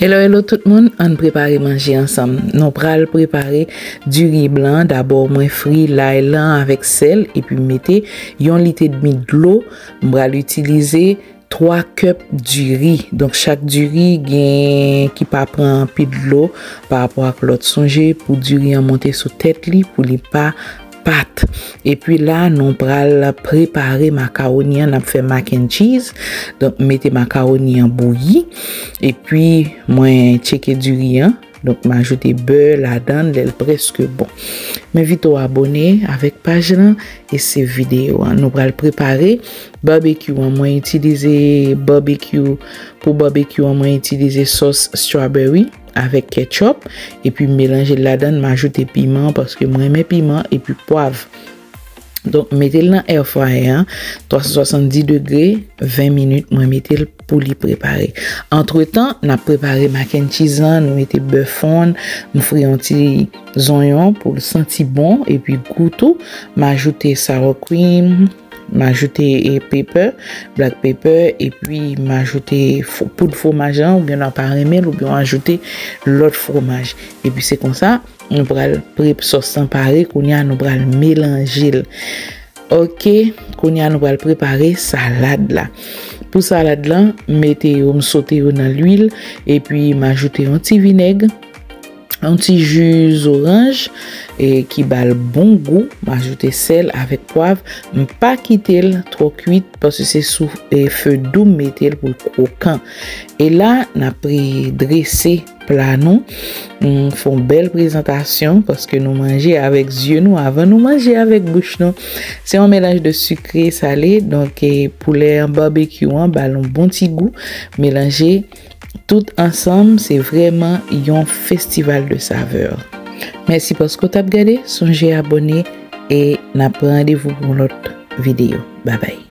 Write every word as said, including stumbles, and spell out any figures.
Hello, hello tout moun, ann prepare manje ansanm. Nou pral prepare diri blan. Dabò, mwen fri lay lan avèk sèl, epi mete yon lit edmi dlo. M pral itilize twa kèp diri. Donk, chak diri gen ki pa pran anpil dlo pa rapò ak lòt. Sonje, pou diri an monte sou tèt li, pou li pa pat. Epi la, nou pral prepare makawoni an, n ap fè mac and cheese. Donk, mete makawoni an bouyi. Epi, mwen tcheke diri an. Donk, m ajoute bè ladan l lè l prèske bon. M envite w abòne avèk paj lan e se videyo an. Nou pral prepare barbecue an. Mwen itilize barbecue, pou barbecue an, mwen itilize sòs strawberry avèk ketchup, epi m melanje l ladan, m ajoute piman, paske mwen renmen piman, epi pwav. Donk, m mete l nan air fryer an, twa san swasanndis degre, ven minit, mwen mete l pou li prepare. Antretan, n ap prepare mac and cheese lan, nou mete bè fonn, m fri yon ti zonyon pou l santi bon, epi gou tou, m ajoute sour cream, m ajoute, e, pepper, black pepper, epi m ajoute fo-, poud fwomaj lan, oubyen w pa renmen l, oubyen w ajoute lòt fwomaj. Epi se konsa, nou pral pre-, sòs lan pare, kounye a nou pral melanje l. Ok, kounye a nou pral prepare salad la. Pou salad lan, m mete yo, m sote yo nan lwil, epi m ajoute yon ti vinèg, yon ti ji zoranj, e ki ba l bon gou. M ajoute sèl avèk pwav. M pa kite l twò kwit, paske se sou, e, fe dou m mete l pou l kwokan. E la, n ap drese pla nou. M fè yon bèl prezantasyon, paske nou manje avèk zye nou avan nou manje avèk bouch nou. Se yon melanj de sikre, sale, donk, e, poulè an, barbecue an, ba l yon bon ti gou. Melanje tout ansanm, se vrèman yon festival de saveur. Mèsi paske w t ap gade, sonje abòne e n ap pran randevou pou yon lòt videyo. Babay.